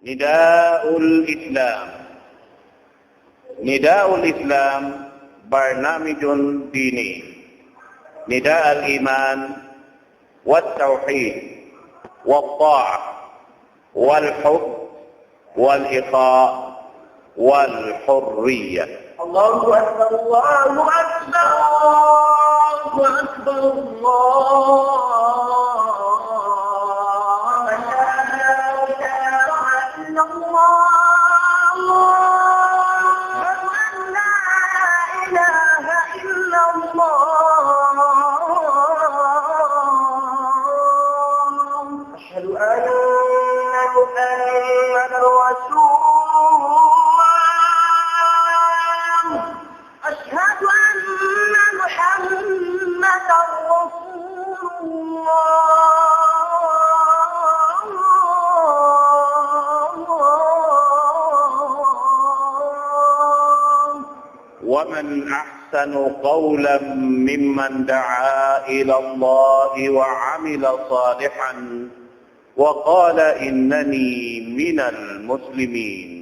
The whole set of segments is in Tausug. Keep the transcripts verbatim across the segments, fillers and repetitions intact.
نداء الإسلام. نداء الإسلام برنامج ديني. نداء الإيمان والتوحيد والطاعة والحب والإخاء والحرية. الله أكبر، الله أكبر، الله أكبر، الله أكبر. أشهد أن لا إله إلا الله. أشهد أن لا إله إلا الله. أشهد أن محمدا رسول الله. أشهد أن محمدا رسول الله. ومن أحسن قولا ممن دعا إلى الله وعمل صالحا وقال إنني من المسلمين.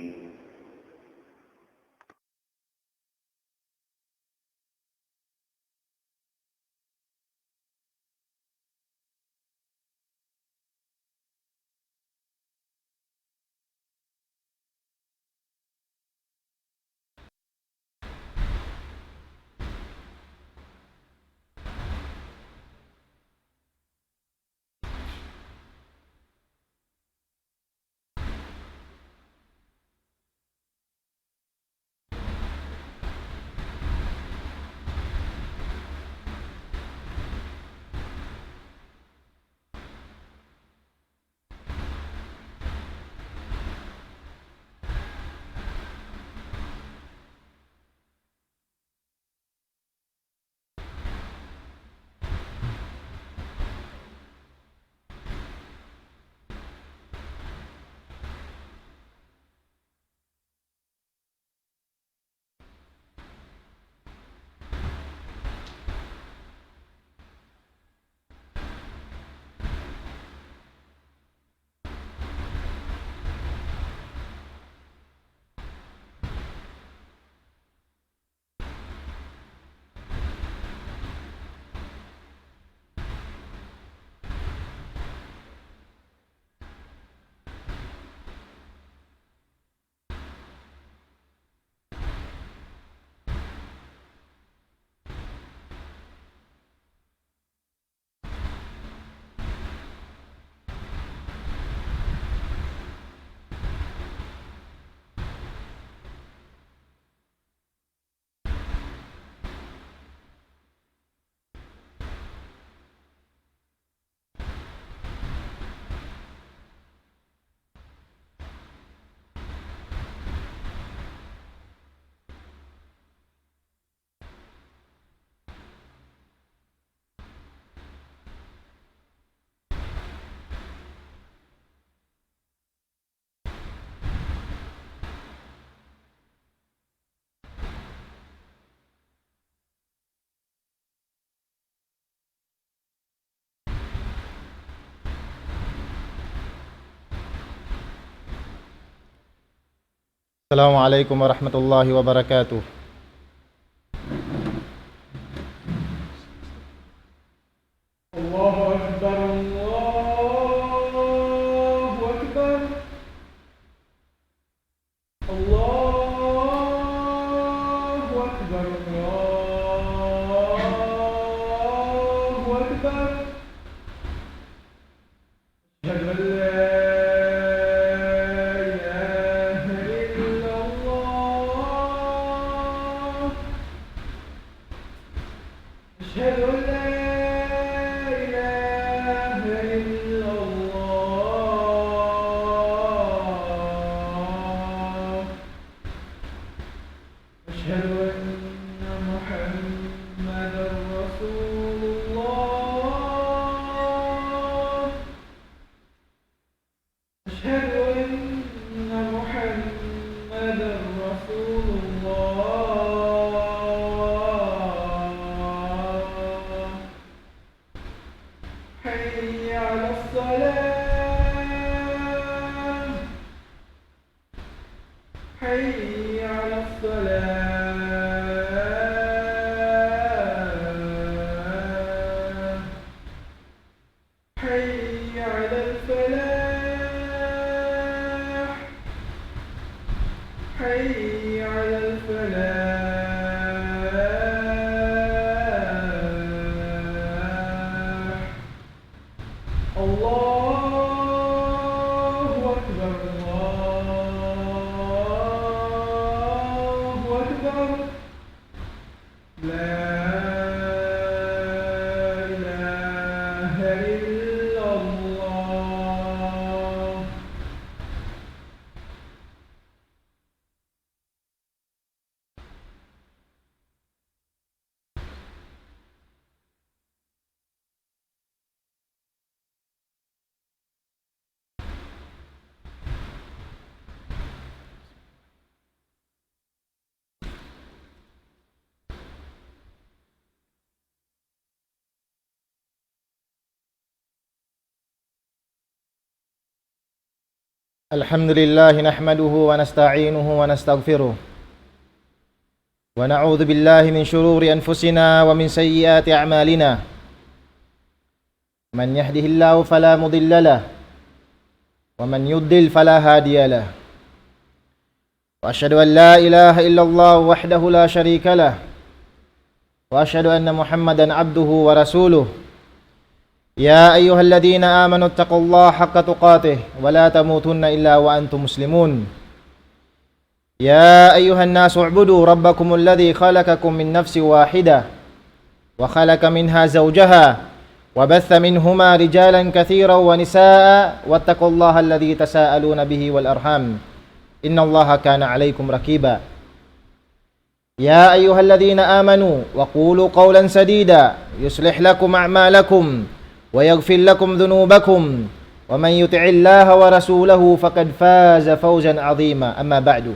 السلام عليكم ورحمة الله وبركاته. الله أكبر، الله أكبر. الله أكبر، الله أكبر. أشهد أن لا إله إلا الله. أشهد أن لا إله إلا الله. أشهد أن محمدا رسول الله. أشهد أن محمدا رسول الله. حي على الصلاة. الحمد لله نحمده ونستعينه ونستغفره، ونعوذ بالله من شرور أنفسنا ومن سيئات أعمالنا. من يهده الله فلا مضل له، ومن يضلل فلا هادي له. وأشهد أن لا إله إلا الله وحده لا شريك له، وأشهد أن محمدا عبده ورسوله. يا أيها الذين آمنوا اتقوا الله حق تقاته ولا تموتن إلا وأنتم مسلمون. يا أيها الناس اعبدوا ربكم الذي خلقكم من نفس واحدة وخلق منها زوجها وبث منهما رجالا كثيرا ونساء واتقوا الله الذي تساءلون به والأرحام إن الله كان عليكم رقيبا. يا أيها الذين آمنوا وقولوا قولا سديدا يصلح لكم أعمالكم ويغفر لكم ذنوبكم ومن يطع الله ورسوله فقد فاز فوزا عظيما. أما بعد،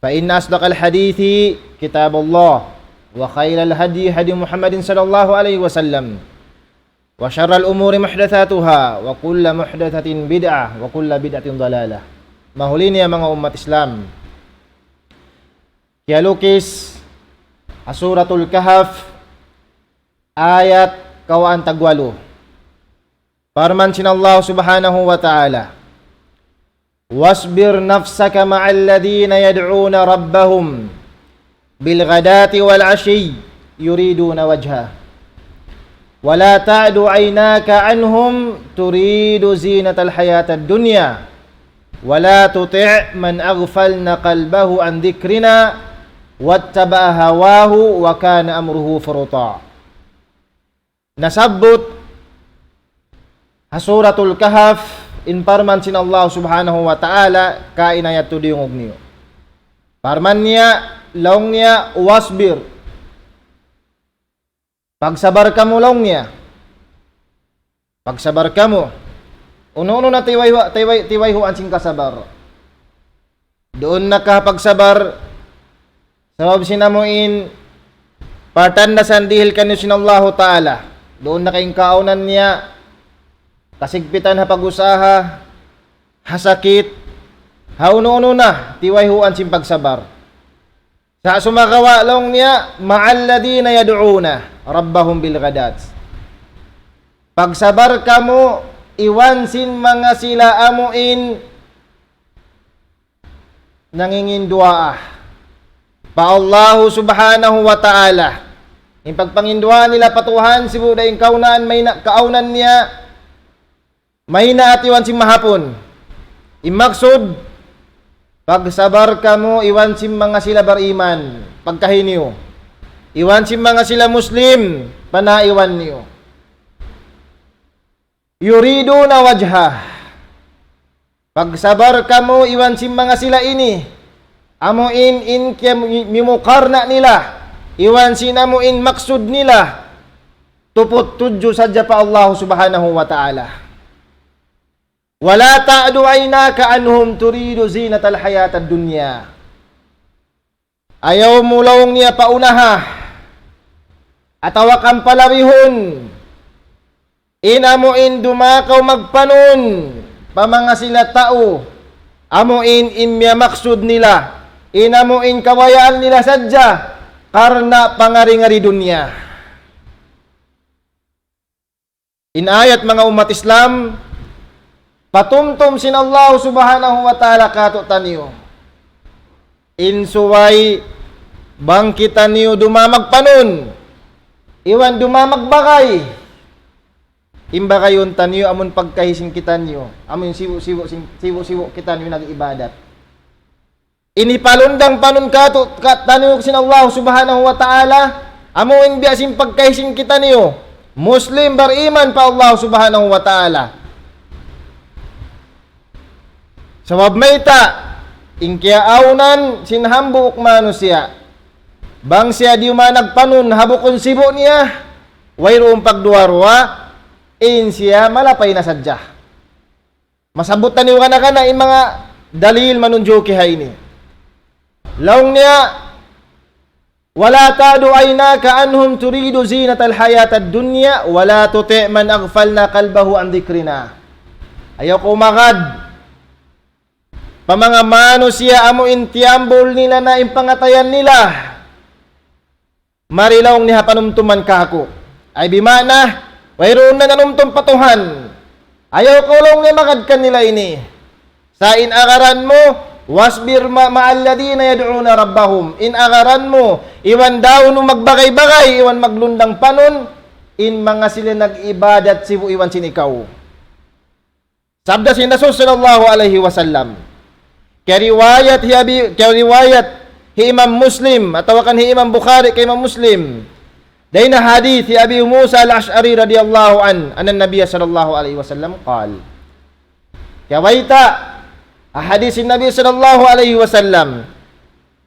فإن أصدق الحديث كتاب الله، وخير الهدي هدي محمد صلى الله عليه وسلم، وشر الأمور محدثاتها، وكل محدثة بدعة، وكل بدعة ضلالة. Mahuli niya manga ummat Islam, kiyalukis ha Suratul Kahf, ayat kawhaan tagwalu. Parman sin Allah Subhanahu wa Ta'ala: واصبر نفسك مع الذين يدعون ربهم بالغداة والعشي يريدون وجهه ولا تعد عيناك عنهم تريد زينة الحياة الدنيا ولا تطع من أغفلنا قلبه عن ذكرنا واتبع هواه وكان أمره فرطا. Nasabbut ha Suratul Kahf in parman sin Allah Subhanahu wa Ta'ala, kaina yadtu diyungug niyu. Parman niya, laung niya, واصبر. Pagsabar kamu, laung niya. Pagsabar kamu. Unu-unu na tiwayhu-, tiway-, tiwayhuan sin kasabar. Duun na ka pagsabar, sabab sin amu in patandasan dihil kaniyu sin Allahu Ta'ala. Duun na ka in kaawnan niya, kasigpitan ha pag-usaha, ha sakit, ha unu-unu na, tiwayhuan sin pagsabar. Sa' sumagawa' laung niya, مع الذين يدعون ربهم بالغداة. Pagsabar kamu, iban sin manga sila amu in nanginginduwaa pa Allahu Subhanahu wa Ta'ala. In pagpanginduwaa nila pa Tuhan, sibu' da in kaawnan, mayna-, kaawnan niya, maynaat iban sin mahapun. In maksud, pagsabar kamu iban sin manga sila bariman, pagkahi niyu. Iban sin manga sila Muslim, panaiban niyu. يريدون وجهه. Pagsabar kamu iban sin manga sila ini. Amu in, in kiyam-, mimukarna nila. Iban sin amu in maksud nila. Tuput tudju sadja pa Allah Subhanahu wa Ta'ala. ولا تعد عيناك عنهم تريد زينة الحياة الدنيا. Ayaw mu laung niya paunaha, atawa kan palawihun, in amu in dumakaw magpanun, pa manga sila tau, amu in, in miyamaksud nila, in amu in kabayaan nila sadja, karna' pangari-ngari dunya. In ayat manga ummat Islam, patumtum sin Allah Subhanahu wa Ta'ala kātu'niyu. In subay bang kitaniyu dumamag panun, iban dumamag bagay. In bagayun taniyu amun pagkahi sin kitaniyu, amun sibu'-sibu' sin, sibu'-sibu' kitaniyu nag-ibadat. Ini palundang panun kātu', kātu'niyu sin Allah Subhanahu wa Ta'ala, amu in biya' sin pagkahi sin kitaniyu, Muslim bariman pa Allah Subhanahu wa Ta'ala. Sabab mayta', in kiyaawnan sin hambuuk manusiya', bang siya diyumanag panun ha bukun sibu' niya, wayruun pagduwa-ruwa, in siya malapay na sadja. Masabbut taniyu kana-kana in manga dalil manunjuki ha ini. Laung niya, ولا تعد عيناك عنهم تريد زينة الحياة الدنيا ولا تطع من أغفلنا قلبه عن ذكرنا. Ayaw kaw magad pa manga manusiya' amu in tiyambul nila na in pangatayan nila, mari laung niya ha panumtuman kāku'. Ay bima'na, wayruun na nanumtum pa Tuhan. Ayaw kaw laung niya magad kanila ini. Sa' in agaran mu, واصبر مع الذين يدعون ربهم. In agaran mu, iban daw mu magbagay-bagay, iban maglundang panun, in manga sila nag-ibadat sibu' iban sin ikaw. Sabda sin Rasul sallallahu alayhi wasallam. Kiyariwayat hi Abi, kiyariwayat hi Imam Muslim, atawa kan hi Imam Bukhari kay Imam Muslim. Dayn ha hadith hi Abi Musa al-Ash'ari radiyallahu anhu, anna Nabiya sallallahu alayhi wasallam qal. Kiyabayta', ha hadith sin Nabi sallallahu alayhi wasallam.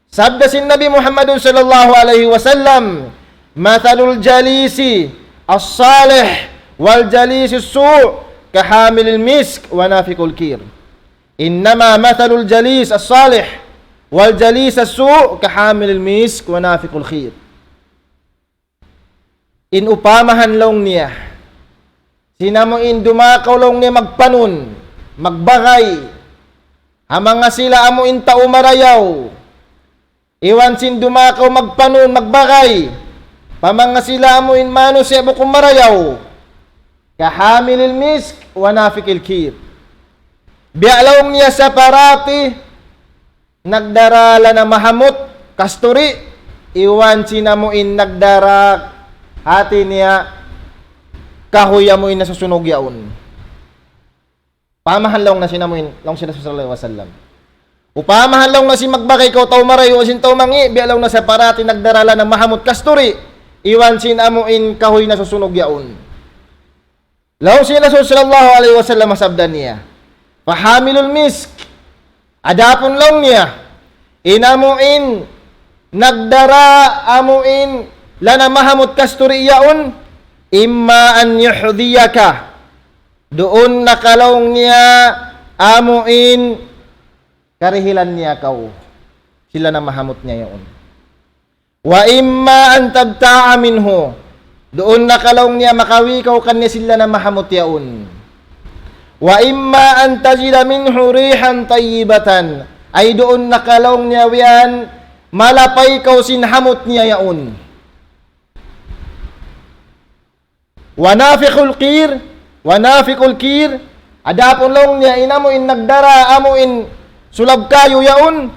Sabda sin Nabi Muhammadun sallallahu alayhi wasallam, مثل الجليس الصالح والجليس السوء كحامل المسك ونافخ الكير. إنما مثل الجليس الصالح والجليس السوء كحامل المسك ونافخ الكير. In upamahan laung niya, sin amu in dumakaw laung niya magpanun, magbagay, ha manga sila amu in tau marayaw. Iban sin dumakaw magpanun, magbagay, pa manga sila amu in manusiya' bukun marayaw. كحامل المسك ونافخ الكير. Biya' laung niya saparati nagdara lana mahamut, kasturi, iban sin amu in nagdara hati niya kahuy amu in nasusunug yaun. Upamahan laung niya sin amu in, laung sin Rasul sallallahu alayhi wasallam. Upamahan laung niya sin magbagay kaw tau marayaw, sin tau mangi', biya' laung niya saparati nagdara lana mahamut, kasturi, iban sin amu in kahuy nasusunug yaun. Laung sin Rasul sallallahu alayhi wasallam, sabda niya, فحامل المسك. Adapun laung niya, in amu in nagdara amu in lana mahamut kasturi yaun, إما أن يحذيك. Duun na ka laung niya amu in karihilan niya kaw sin lana mahamut niya yaun. وإما أن تبتاع منه. Duun na ka laung niya makawi kaw kaniya sin lana mahamut yaun. وإما أن تجد منه ريحا طيبة. Ay duun na ka laung niya wiyan malapay kaw sin hamut niya yaun. ونافخ الكير، ونافخ الكير, adapun laung niya in amu in nagdara amu in sulab kayu yaun,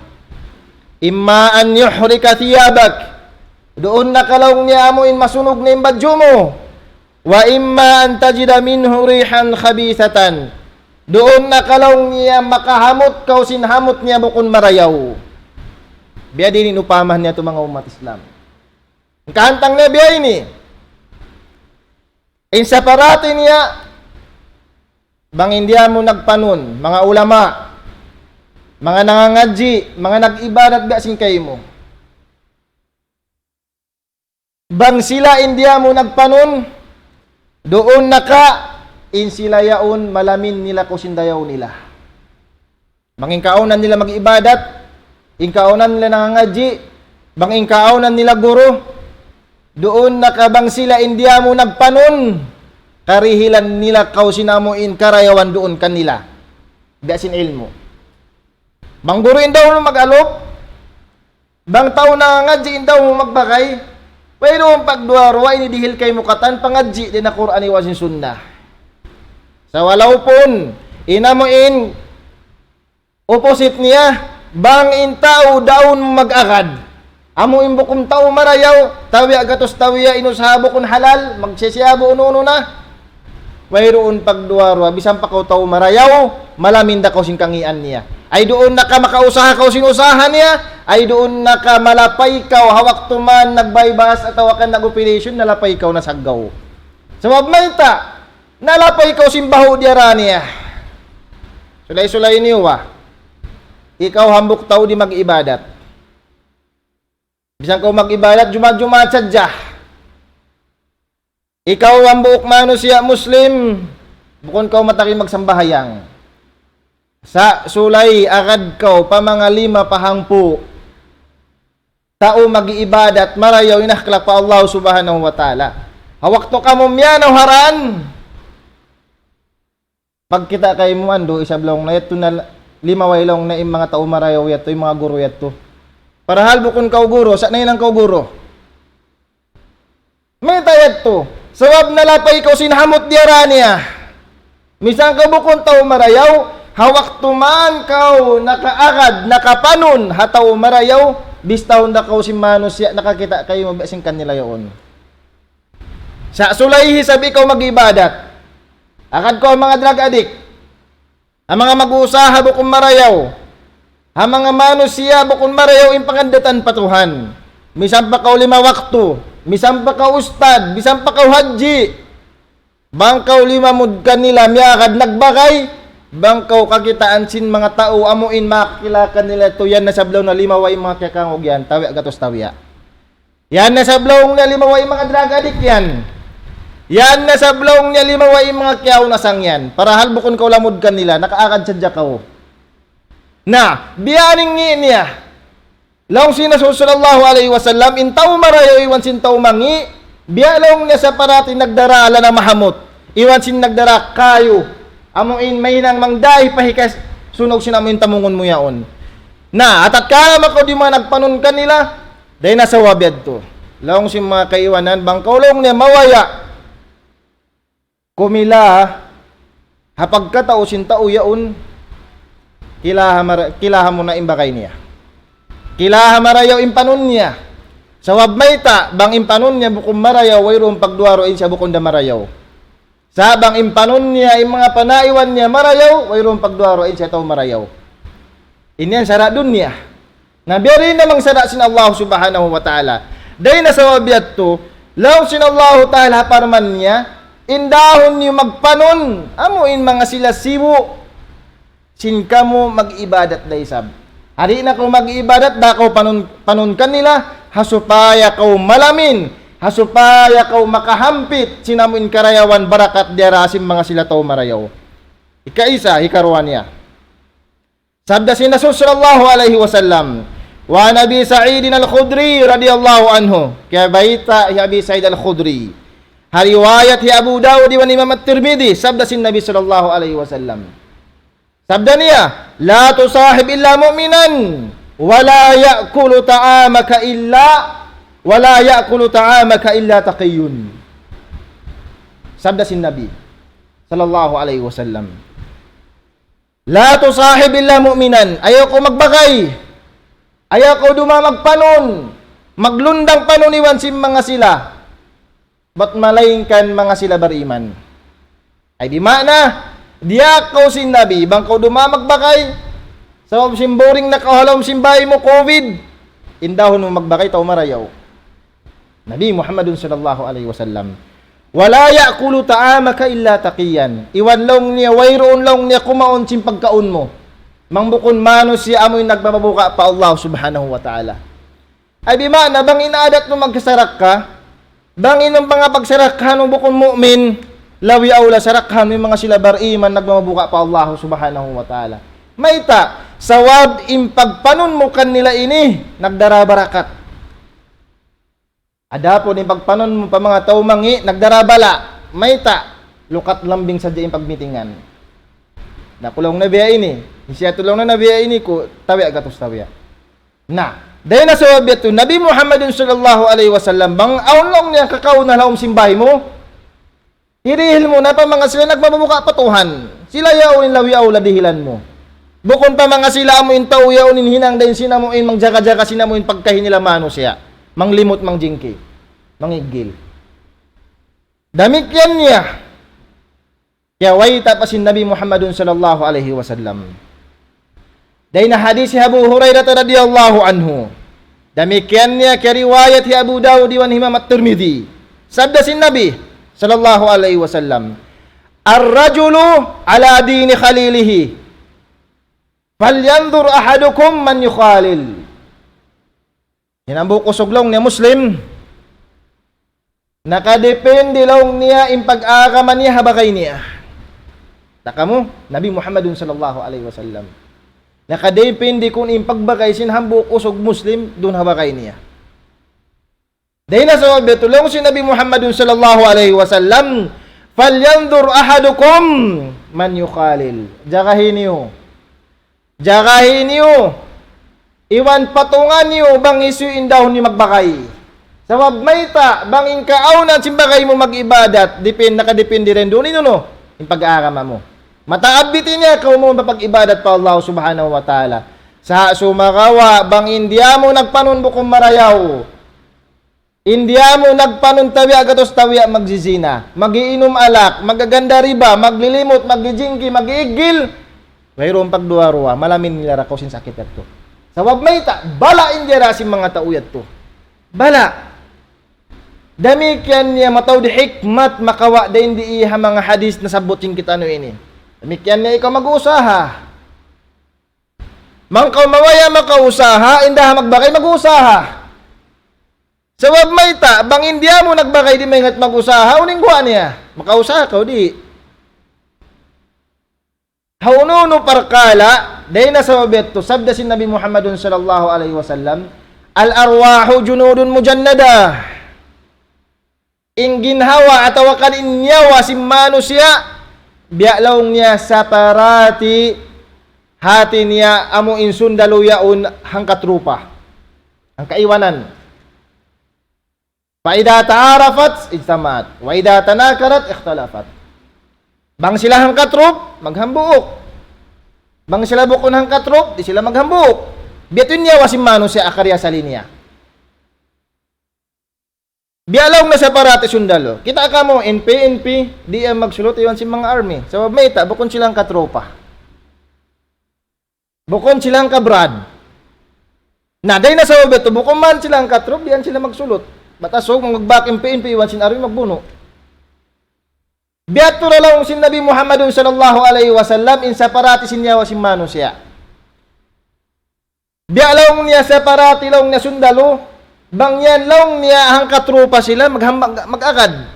إما أن يحرق ثيابك, duun na ka laung niya amu in masunug na in badju' mu, وإما أن تجد منه ريحا خبيثة, duun na ka laung niya makahamut kaw sin hamut niya bukun marayaw. Biya' diin in upamahan niya tu manga ummat Islam. Hangkan tang niya biya' ini. In saparati niya, bang in di' mu nagpanun, manga ulama, manga nangangadji', manga nag-ibadat biya' sin kaymu. Bang sila in di' mu nagpanun, duun na ka, in sila yaun malamin nila kaw sin dayaw nila. Bang in kaawnan nila mag-ibadat, in kaawnan nila nangangadji', bang in kaawnan nila guru, duun na ka bang sila in di' mu nagpanun, karihilan nila kaw sin amu in karayawan duun kanila. Biya' sin ilmu'. Bang guru in daw mu mag-alup, bang tau nangangadji' in daw mu magbagay, wayruun pagduwa-ruwa ini dihil kaymu katan pangadji' dayn ha Qur'an iban sin Sunnah. Sa' walaupun, in amu in opposite niya, bang in tau daun mag-agad. Amu in bukun tau marayaw, tabiya' gatus tabiya' in usaha bukun halal, magsisiyabu unu-unu na. Wayruun pagduwa-ruwa, bisan pa kaw tau marayaw, malamin da kaw sin kangīan niya. Ay duun na ka makausaha kaw sin usaha niya, ay duun na ka malapay kaw ha waktu man nag-bypass atawa kan nag-operation, nalapay kaw nasaggaw. Sabab mayta', nalapay kaw sin bahu' diyara niya. Sulay-sulay niyu ba? Ikaw hambuuk tau di' mag-ibadat. Bisan kaw mag-ibadat, Jumaat-Jumaat sadja. Ikaw hambuuk manusiya' Muslim, bukun kaw mataud magsambahayang. Sa' sulay agad kaw pa manga lima pa hangpu' tau mag-iibadat, marayaw in akhlak pa Allah Subhanahu wa Ta'ala. Ha waktu kamu miyanaw ha dān, pagkita' kaymu andu' isab laung na yadtu na la-, limaway laung niya in manga tau marayaw yadtu, in manga guru yadtu. Parahal bukun kaw guru, sa' nahinang kaw guru. Mayta' yadtu? Sabab nalapay kaw sin hamut diyara niya. Misan kaw bukun tau marayaw, ha waktu man kaw nakaagad, nakapanun ha tau marayaw, bistahun da kaw sin manusiya', nakakita' kaymu biya' sin kanila yaun. Sa' sulay isab ikaw mag-ibadat. Agad kaw ha manga drug addict. Ha manga mag-uusaha bukun marayaw. Ha manga manusiya' bukun marayaw in pangaddatan pa Tuhan. Misan pa kaw lima waktu, misan pa kaw ustad, misan pa kaw hadji. Bang kaw limamud kanila, miyagad nagbagay, bang kaw kakitaan sin manga tau, amu in makakila kanila yadtu, yan na sabab laung niya limaway in manga kiyakangug yan, tawi' gatus tawi'. Yan na sabab laung niya limaway in manga drug addict yan. Yan na sabab laung niya limaway in manga kiyaunasang yan. Parahal bukun kaw lamud kanila, nakaagad sadja kaw. Na, biya' ini in ngi' niya. Laung sin Rasul sallallahu alayhi wasallam, in tau marayaw iban sin tau mangi', biya' laung niya sa' parati nagdara lana mahamut, iban sin nagdara kayu, amu in mahinang mangdahi pa hikas sunog sin amu in tamungun mu yaun. Na, atatkala makaw di' man nagpanun kanila, dayn ha sabab yadtu. Laung sin manga kaibanan, bang kaw laung niya mabaya' kumila ha pagkatau sin tau yaun, kilaha mara-, kilaha mu na in bagay niya. Kilaha marayaw in panun niya. Sabab mayta', bang in panun niya bukun marayaw, wayruun pagduwa duun siya bukun da marayaw. Sa' bang in panun niya, in manga panaiwan niya marayaw, wayruun pagduwa duun siya tau marayaw. Ini in sara' dunya. Na biya' diin na in sara' sin Allah subhanahu wa ta'ala. Dayn ha sabab yadtu, laung sin Allah ta'ala ha parman niya, in dahun niyu magpanun, amu in manga sila sibu', sin kamu mag-ibadat da isab. Di' na kaw mag-ibadat, da kaw panun, panun kanila, ha supaya kaw malamin, ha supaya kaw makahampit, sin amu in karayawan barakat diyara sin manga sila tau marayaw. Ikaisa, hikaruwa niya. Sabda sin Rasul sallallahu alayhi wasallam, وعن أبي سعيد الخدري رضي الله عنه. Kiyabayta' hi Abi Sa'id Al-Khudri. Ha riwayat hi Abu Dawud iban Imam At-Tirmidhi, sabda sin Nabi sallallahu alayhi wasallam. Sabda niya, لا تصاحب إلا مؤمنا ولا يأكل طعامك إلا، ولا يأكل طعامك إلا تقي. Sabda sin Nabi sallallahu alayhi wasallam. لا تصاحب إلا مؤمنا. Ayaw kaw magbagay. Ayaw kaw dumaug magpanun. Maglundang panun iban sin manga sila. Bat malaingkan manga sila bariman. Ay di' maana, diyaak kaw sin Nabi, bang kaw dumaug magbagay. Sabab sin boring na kaw ha lawm sin bāy mu, COVID. In dahun mu magbagay, tau marayaw. Nabi Muhammadun sallallahu alayhi wasallam. ولا يأكل طعامك إلا تقيا. Iban laung niya, wayruun laung niya kumaun sin pagkaun mu. Bang bukun manusiya' amu in nagmamabuga' pa Allah subhanahu wa ta'ala. Ay di' maana, bang in adat mu magsarakka, bang in manga pagsarakkahan mu bukun mu'min, labi awla sarakkahan mu in manga sila bariman nagmamabuga' pa Allah subhanahu wa ta'ala. Mayta', sabab in pagpanun mu kanila ini, nagdara barakat. Adapun in pagpanun mu pa manga tau mangi', nagdara bala'. Mayta', lukat lambing sadja in pagmitingan. Na ku laung na biya' ini, in siya tu laung na biya' ini ku, tawi' gatus tawi'. Na, dayn ha sabab yadtu, Nabi Muhammadun sallallahu alayhi wasallam, bang awn laung niya kakaun ha lawm sin bāy mu, hirihil mu na pa manga sila nagmamabuga' pa Tuhan. Sila yaun in labi awla dihilan mu. Bukun pa manga sila amu in tau yaun in hinang dayn sin amu in mangjaga-jaga sin amu in pagkahi nila manusiya'. Manglimut, mangjingki, mangiggil. Damikkiyan niya. Kiyabayta' pa sin Nabi Muhammadun sallallahu alayhi wasallam. Dayn ha hadis hi Abu Hurairah radiyallahu anhu. Damikkiyan niya kiyariwayat hi Abu Dawud iban Imam At-Tirmidhi. Sabda sin Nabi sallallahu alayhi wasallam, الرجل على دين خليله فلينظر أحدكم من يخالل. In hambuuk usug laung niya Muslim, nakadepende laung niya in pag-agama niya ha bagay niya. Takamu, Nabi Muhammadun sallallahu alayhi wasallam. Nakadepende kunu' in pagbagay sin hambuuk usug Muslim duun ha bagay niya. Dayn ha sabab yadtu laung sin Nabi Muhammadun sallallahu alayhi wasallam, فلينظر أحدكم من يخالل. Jagahi niyu. Jagahi niyu, iban patungan niyu bang hisiyu in dahun niyu magbagay. Sabab mayta', bang in kaawnan sin bagay mu mag-ibadat, dipin-, nakadipindi dayn duun in unu, in pag-aagama mu. Mataud bitin niya kaw mu mapag-ibadat pa Allah Subhanahu wa Ta'ala. Sa' sumagawa', bang in diya mu nagpanun bukun marayaw, in diya mu nagpanun tabiya' gatus tabiya' magjijina, mag-iinum alak, maggaganda riba, maglilimut, magjijingki, mag-iiggil, wayruun pagduwa-ruwa, malamin nila ra kaw sin sakit yadtu. Sabab mayta', bala' in diyara sin manga tau yadtu. Bala'. Damikkiyan niya mataud hikmat makawa' dayn di ha manga hadis nasabbut sin kitaniyu ini. Damikkiyan niya ikaw mag-usaha. Bang kaw mabaya' makausaha, inda ha magbagay mag-usaha. Sabab mayta', bang in diya mu nagbagay di' maingat mag-usaha, unu in guwa' niya? Makausaha kaw di'. Ha unu-unu parkala', dayn ha sabab yadtu, sabda sin Nabi Muhammadun sallallahu alayhi wasallam, الأرواح جند مجندة. In ginhawa atawa kan in nyawa sin manusiya', biya' laung niya saparati hati niya amu in sundalu yaun hangka trupa. Hangka iwanan. فإذا تعارفت اجتمعت، وإذا تناكرت اختلفت. Bang sila hangka trup, maghambuuk. Bang sila bukun hangka trup, di' sila maghambuuk. Biya' ha yan in nyawa sin manusiya' akariyasali niya. Biya' laung niya saparati sundalu. Kita' kamu, in P N P, di' yan magsulut iban sin manga army. Sabab mayta', bukun sila hangka trupa. Bukun sila hangka brad. Na, dayn ha sabab yadtu, bukun man sila hangka trup, di' yan sila magsulut. Bat asug, magbak in P N P iban sin army magbunu'. Biya' ha yan ra laung sin Nabi Muhammadun sallallahu alayhi wasallam, in saparati sin nyawa sin manusiya'. Biya' laung niya saparati laung niya sundalu, bang yan laung niya hangka trupa sila, magham-, mag-, mag-agad.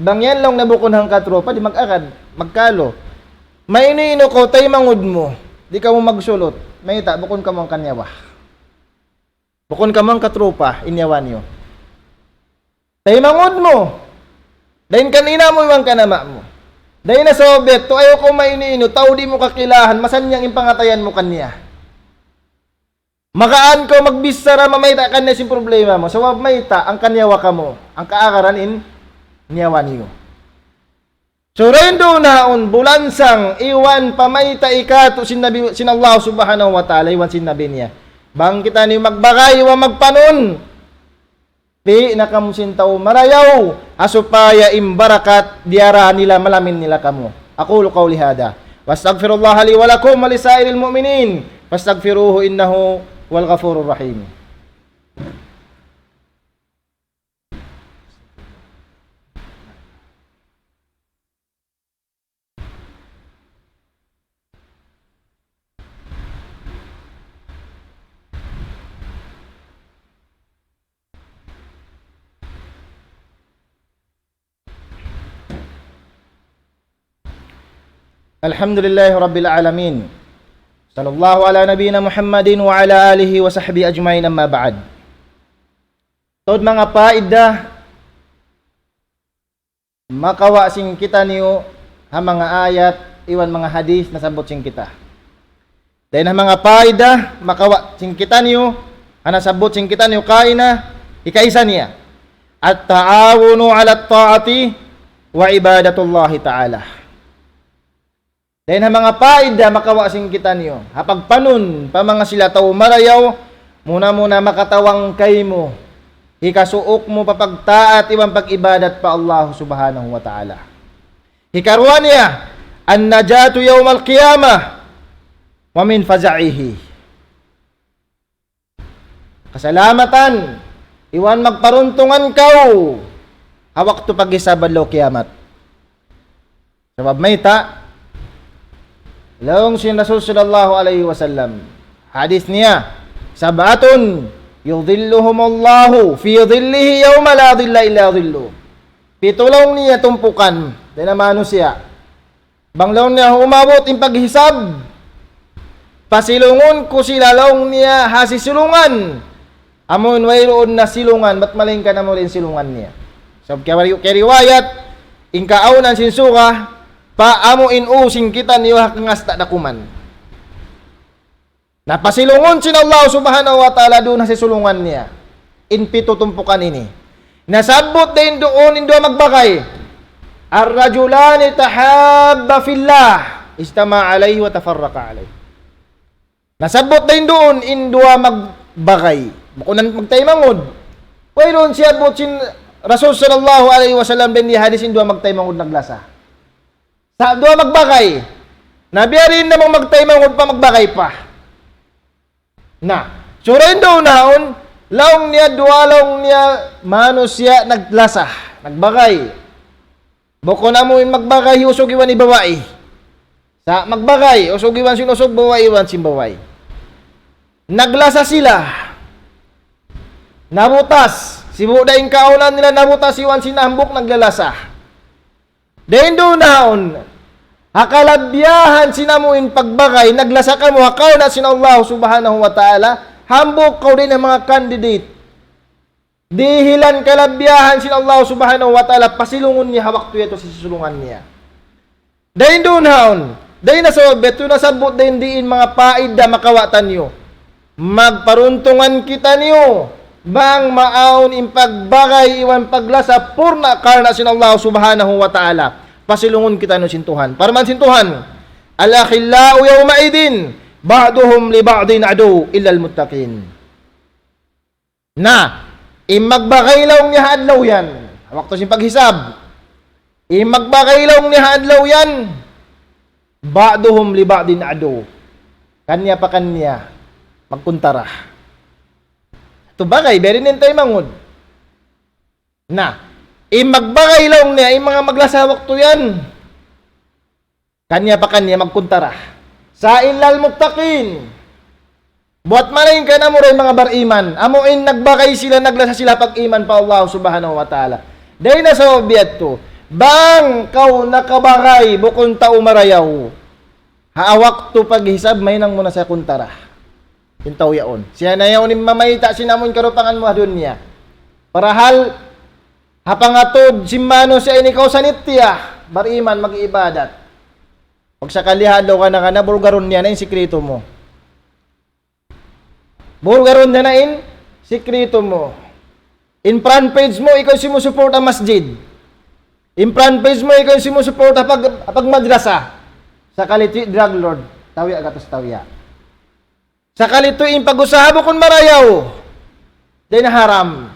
Bang yan laung niya bukun hangka trupa, di' mag-agad, magkalu. Mainu-inu kaw, taymanghud mu, di' kamu magsulut, mayta', bukun kamu hangka nyawa. Bukun kamu hangka trupa, in nyawa niyu. Taymanghud mu. Dayn kan ina' mu iban kan ama' mu. Dayn ha sabab yadtu, ayaw kaw mainu-inu, tau di' mu kakilahan, masannyang in pangatayan mu kaniya. Magaan kaw magbichara, mamayta' kaniya sin problema mu. Sabab mayta', hangka nyawa kamu, hangka agaran in nyawa niyu. So, dayn duun na yaun, bulansang, iban pamayta' katu' sin Nabi, sin Allah Subhanahu wa Ta'ala, iban sin Nabi niya. Bang kitaniyu magbagay iban magpanun, pi' na kamu sin tau marayaw, ha supaya in barakat diyara nila malamin nila kamu. أقول قولي هذا وأستغفر الله لي ولكم ولسائر المؤمنين فاستغفروه إنه هو الغفور الرحيم. الحمد لله رب العالمين. صلى الله على نبينا محمد وعلى آله وصحبه أجمعين، أما بعد. Taud manga paida makawa' sin kitaniyu ha manga ayat iban manga hadith nasabbut sin kita. Dayn ha manga paida makawa' sin kitaniyu ha nasabbut sin kitaniyu kaina, hikaisa niya, التعاون على الطاعة وعبادة الله تعالى. Dayn ha manga paida makawa' sin kitaniyu ha pagpanun pa manga sila tau marayaw, muna-muna makatabang kaymu, hikasuuk mu pa pagtaat iban pag-ibadat pa Allah Subhanahu wa Ta'ala. Hikaruwa niya, النجاة يوم القيامة ومن فزعه. Kasalamatan, iban magparuntungan kaw ha waktu paghisab adlaw kiyamat. Sabab mayta', laung sin Rasul sallallahu alayhi wasallam, hadith niya, سبعة يظلهم الله في ظله يوم لا ظل إلا ظله. Pitu laung niya tumpukan dayn ha manusiya'. Bang laung niya umabut in paghisab, pasilungun ku sila laung niya ha sisilungan. Amun wayruun na silungan, bat malaingkan amu in silungan niya. Sabab kiyari-, kiyariwayat, in kaawnan sin surga, pa amu in u sin kitaniyu ha kangasta' dakuman. Sa' pasilungun sin Allah Subhanahu wa Ta'ala duun ha sisulungan niya in pitu tumpukan ini. Nasabbut dayn duun in duwa magbagay. الرجلان تحابا في الله اجتمعا عليه وتفرقا عليه. Nasabbut dayn duun in duwa magbagay. Bukun na magtaymanghud. Wayruun siyabbut sin Rasul sallallahu alayhi wasallam dayn di hadis in duwa magtaymanghud naglasa. Sa' duwa magbagay. Na biya' diin na bang magtaymanghud pa magbagay pa. Na, sura in duun haun, laung niya duwa laung niya manusiya' naglasa, nagbagay. Bukun amu in magbagay usug iban hi babai. Sa' magbagay, usug iban sin usug, babai iban sin babai. Naglasa sila. Nabutas. Sibu' da in kaunan nila nabutas iban sin hambuuk naglalasa. Dayn duun haun, ha kalabihan sin amu in pagbagay, naglasa kamu ha karna' sin Allah Subhanahu wa Ta'ala, hambuuk kaw dayn ha manga candidate. Dihilan kalabihan sin Allah Subhanahu wa Ta'ala, pasilungun niya ha waktu yadtu sin sisulungan niya. Dayn duun haun, dayn ha sabab yadtu nasabbut dayn di in manga paida makawa' taniyu. Magparuntungan kitaniyu, bang maawn in pagbagay iban paglasa purna' karna' sin Allah Subhanahu wa Ta'ala. Pasilungun kitaniyu sin Tuhan. Parman sin Tuhan, الأخلاء يومئذ بعضهم لبعض عدو إلا المتقين. Na, in magbagay laung niya ha adlaw yan. Waktu sin paghisab. In magbagay laung niya ha adlaw yan. بعضهم لبعض عدو. Kaniya pa kaniya magkuntara. Atu bagay, biya' diin in taymanghud. Na, in magbagay laung niya, in manga maglasa waktu yan. Kaniya pa kaniya magkuntara. Sa' إلا المتقين. Buwat malaingkan amura in manga bariman. Amu in nagbagay sila, naglasa sila pag-iman pa Allah Subhanahu wa Ta'ala. Dayn ha sabab yadtu, bang kaw nakabagay, bukun tau marayaw. Ha waktu paghisab, mahinang mu na sa kuntara. In tau yaun. Siya na yaun in mamayta' sin amu in karupangan mu ha dunya. Parahal, ha pangatud sin manusiya' ini kaw sanit tiya, bariman, mag-ibadat. Pag sakali ha adlaw kana-kana, bulgarun niya na in sikretu mu. Bulgarun niya na in sikretu mu. In front page mu, ikaw in sumusuporta ha masjid. In front page mu, ikaw in sumusuporta ha pag-, pagmadrasa. Sakali tuud drug lord, tau ya gatus tau ya. Sakali tuud in pag-usaha bukun marayaw. Dayn ha haram.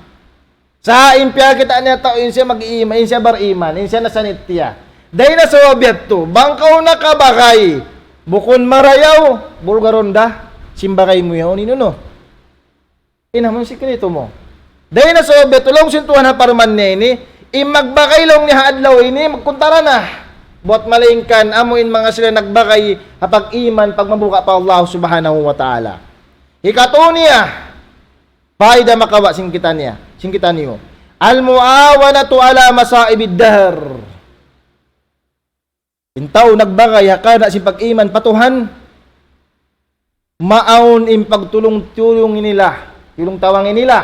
Sa' in piyakita' niya tau, in siya mag-iiman, in siya bariman, in siya nasanit tiya. Dayn ha sabab yadtu, bang kaw nakabagay, bukun marayaw, bulgarun da, sin bagay mu yaun, in unu. In amu in sikretu mu. Dayn ha sabab yadtu, laung sin Tuhan ha parman niya ini, in magbagay laung niya ha adlaw ini, magkuntara na. Buwat malaingkan, amu in manga sila nagbagay, ha pag-iman, pagmabuga' pa Allah Subhanahu wa Ta'ala. Hikatu niya, paida makawa' sin kitaniya, sin kitaniyu. المعاونة على مصائب الدهر. In tau nagbagay ha karna' sin pag-iman pa Tuhan, maawn in pagtulung-tulung nila, tulung-tawang nila.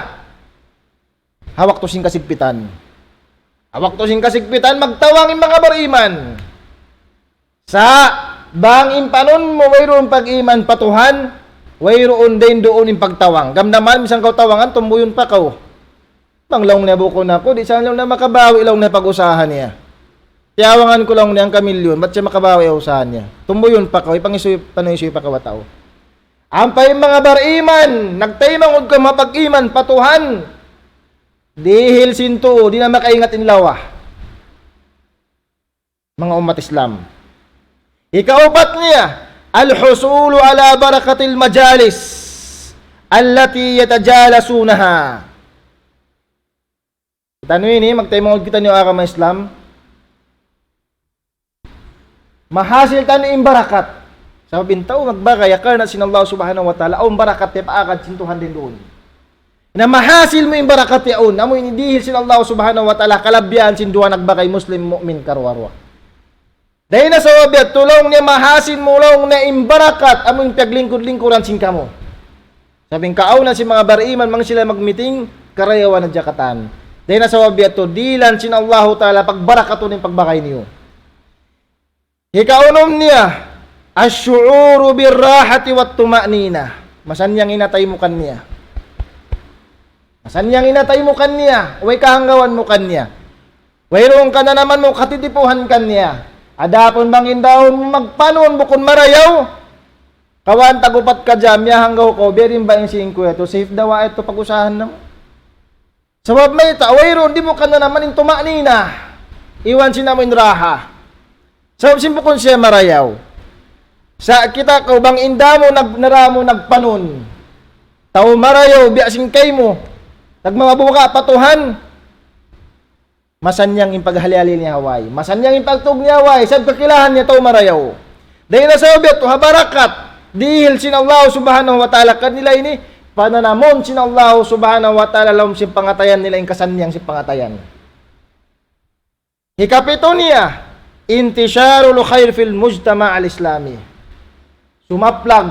Ha waktu sin kasigpitan. Ha waktu sin kasigpitan, magtawang in manga bariman. Sa' bang in panun mu wayruun pag-iman pa Tuhan, wayruun dayn duun in pagtawang. Gam naman, misan kaw tawangan, tumbuyun pa kaw. Bang laung niya bukun aku, di' sa laung niya makabawi laung niya pag-usaha niya. Tiyawangan ku laung niya hangka milyun, bat siya makabawi ha usaha niya. Tumbuyun pa kaw, ipangisuy, panuysuy pa kaw ha tau. Ampa in manga bariman, nagtaymanghud kamu ha pag-iman pa Tuhan. Dihil sin tuu, di' na makaingat in lawa. Manga ummat Islam. Hikaupat niya, الحصول على بركة المجالس التي يتجالسونها. Kitaniyu ini, magtaymanghud kitaniyu ha agama Islam. Mahasil taniyu in barakat. Sabab in tau magbagay ha karna' sin Allah Subhanahu wa Ta'ala, awn barakat niya paagad sin Tuhan dayn duun. Na mahasil mu in barakat yaun, amu in dihil sin Allah Subhanahu wa Ta'ala, kalabihan sin duwa nagbagay Muslim, mu'min, karuwa-ruwa. Dayn ha sabab yadtu laung niya mahasil mu laung niya in barakat, amu in piyaglingkud-lingkuran sin kamu. Sabab in kaawnan sin manga bariman, bang sila magmiting, karayawan hadja katan. Dayn ha sabab yadtu, dihilan sin Allahu Ta'ala, pagbarakatun in pagbagay niyu. Hikaunum niya, الشعور بالراحة والطمأنينة. Masannyang in atay mu kaniya. Masannyang in atay mu kaniya. Way kahanggawan mu kaniya. Wayruun kananaman mu katitipuhan kaniya. Adapun bang in daw magpanun bukun marayaw, kawhaan tag-upat ka jam, miyahanggaw kaw, biya' diin ba in singku yadtu, safe da wa yadtu pag-usahan namu'. Sabab mayta', wayruun, di' mu kananaman in tuma'nina. Iban sin amu in raha. Sabab sin bukun siya marayaw. Sa' kita' kaw bang in da mu nag-, nara mu nagpanun. Tau marayaw, biya' sin kaymu. Nagmamabuga' pa Tuhan. Masannyang in paghali-hali niya ha way. Masannyang in pagtug niya ha way. Sabab kakilahan niya tau marayaw. Dayn ha sabab yadtu ha barakat dihil sin Allah Subhanahu wa Ta'ala kanila ini, pananamun sin Allah Subhanahu wa Ta'ala lawm sin pangatayan nila in kasannyang sin pangatayan. Hikapitu niya, انتشار الخير في المجتمع الإسلامي. Sumaplag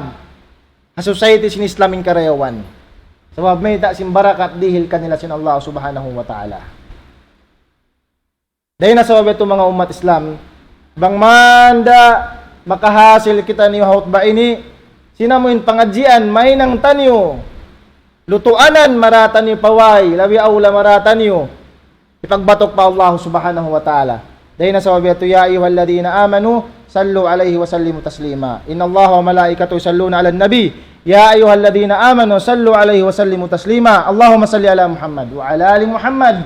ha society sin Islam in karayawan. Sabab mayta', sin barakat dihil kanila sin Allah Subhanahu wa Ta'ala. Dayn ha sabab yadtu manga ummat Islam, bang man da makahasil kitaniyu ha hutba ini, sin amu in pangadjian, mahinang taniyu, lutuanan, mara taniyu pa way, labi awla mara taniyu hipagbatuk pa Allah Subhanahu wa Ta'ala. Dayn ha sabab yadtu, يا أيها الذين آمنوا صلوا عليه وسلموا تسليما. إن الله وملائكته يصلون على النبي. يا أيها الذين آمنوا صلوا عليه وسلموا تسليما. اللهم صل على محمد وعلى آل محمد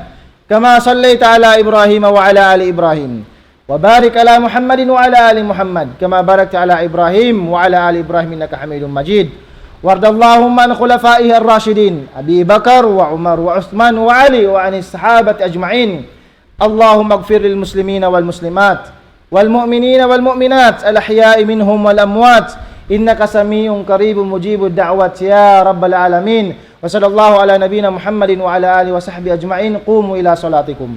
كما صليت على إبراهيم وعلى آل إبراهيم. وبارك على محمد وعلى آل محمد كما باركت على إبراهيم وعلى آل إبراهيم إنك حميد مجيد. وارض اللهم عن خلفائه الراشدين أبي بكر وعمر وعثمان وعلي وعن الصحابة أجمعين. اللهم اغفر للمسلمين والمسلمات والمؤمنين والمؤمنات الأحياء منهم والأموات إنك سميع قريب مجيب الدعوات يا رب العالمين. وصلى الله على نبينا محمد وعلى آله وصحبه أجمعين. قوموا إلى صلاتكم.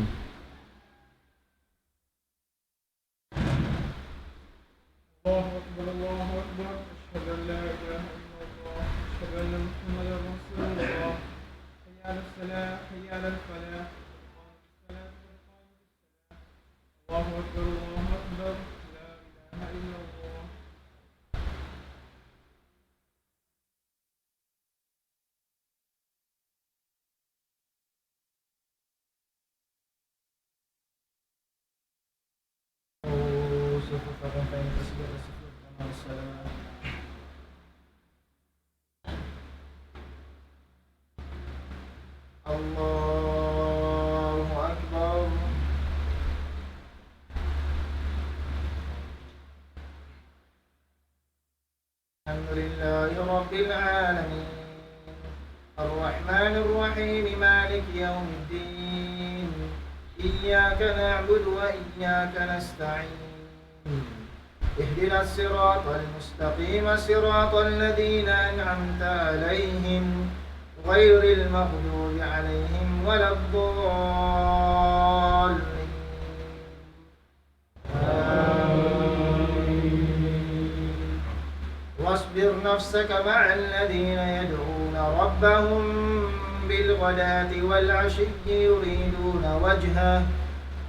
الله أكبر، الله أكبر. أشهد أن لا إله إلا الله. أشهد أن محمدا رسول الله. حي على الصلاة، حي على الفلاح. قد قامت الصلاة، قد قامت الصلاة. الله أكبر، الله أكبر. لا إله إلا الله. صفوفكم فإن تسبقوا الصفوف تمام الصلاة. الله أكبر. الحمد لله رب العالمين. الرحمن الرحيم. مالك يوم الدين. إياك نعبد وإياك نستعين. اهدنا الصراط المستقيم، صراط الذين أنعمت عليهم، غير المغضوب عليهم ولا الضالين. آمين. واصبر نفسك مع الذين يدعون ربهم بالغداة والعشي يريدون وجهه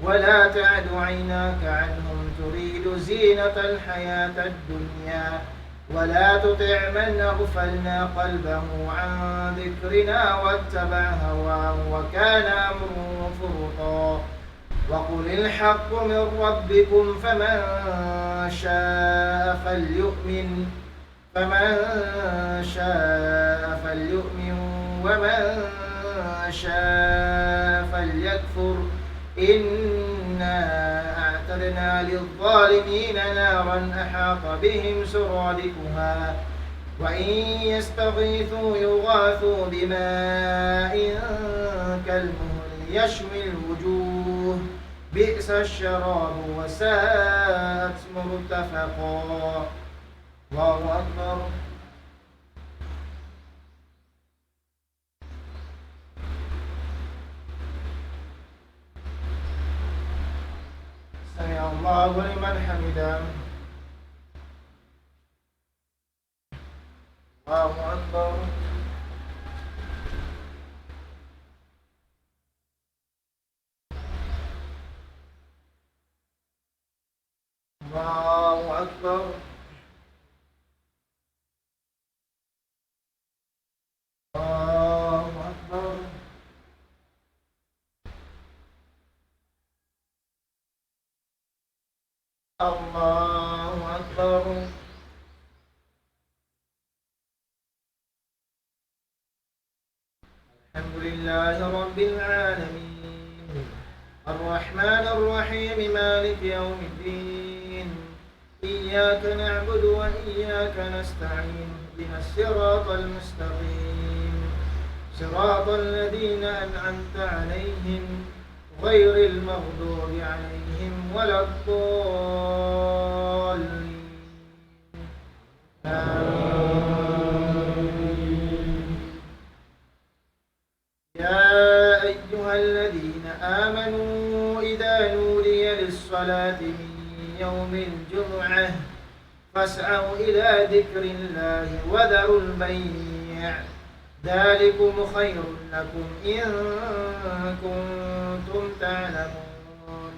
ولا تعد عيناك عنهم تريد زينة الحياة الدنيا ولا تطع من أغفلنا قلبه عن ذكرنا واتبع هواه وكان أمره فرطا. وقل الحق من ربكم فمن شاء فليؤمن، فمن شاء فليؤمن ومن شاء فليكفر. إنا أعتدنا للظالمين نارا أحاط بهم سرادقها وإن يستغيثوا يغاثوا بماء كالمهل يشوي الوجوه بئس الشراب وساءت مرتفقا. الله أكبر. سمع الله لمن حمده. الله أكبر. الله أكبر. الله أكبر. الحمد لله رب العالمين. الرحمن الرحيم. مالك يوم الدين. إياك نعبد وإياك نستعين. اهدنا الصراط المستقيم. صراط الذين أنعمت عليهم غير المغضوب عليهم ولا الضالين. آمين. يا أيها الذين آمنوا إذا نودي للصلاة من يوم الجمعة فاسعوا إلى ذكر الله وذروا البيع ذلكم خير لكم إن كنتم تعلمون.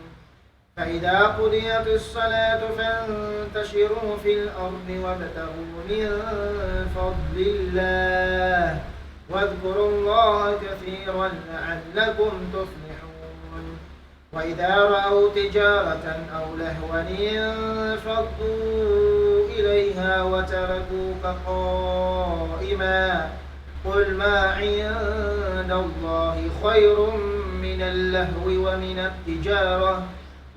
فإذا قضيت الصلاة فانتشروا في الأرض وابتغوا من فضل الله واذكروا الله كثيرا لعلكم تفلحون. وإذا رأوا تجارة أو لهوا انفضوا إليها وتركوك قائما. قل ما عند الله خير من اللهو ومن التجارة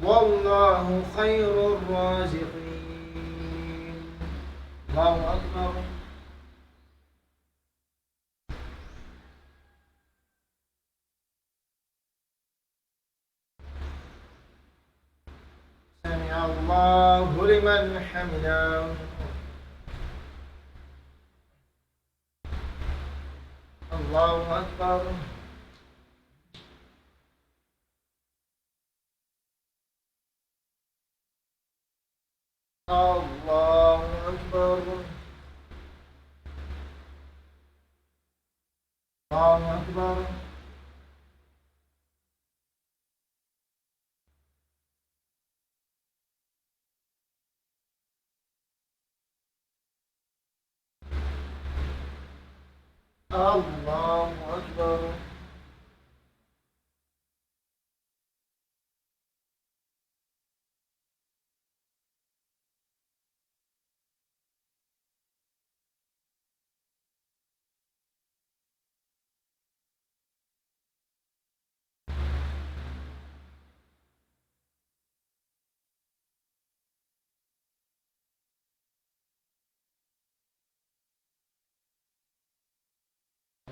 والله خير الرازقين. الله أكبر. سمع الله لمن حمده. الله أكبر. الله أكبر. الله أكبر. الله أكبر.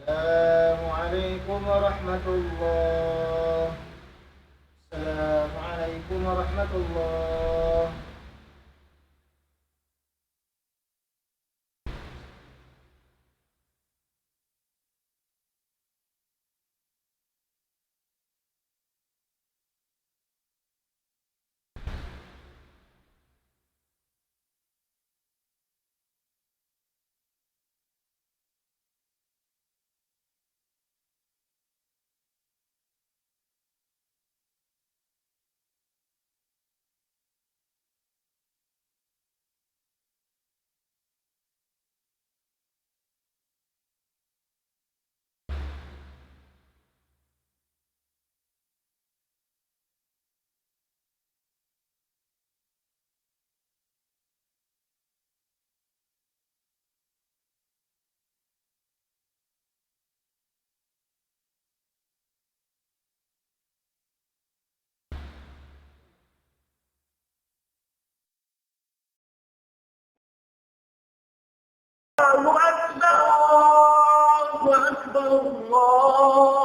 السلام عليكم ورحمة الله. السلام عليكم ورحمة الله. الله أكبر، الله أكبر، الله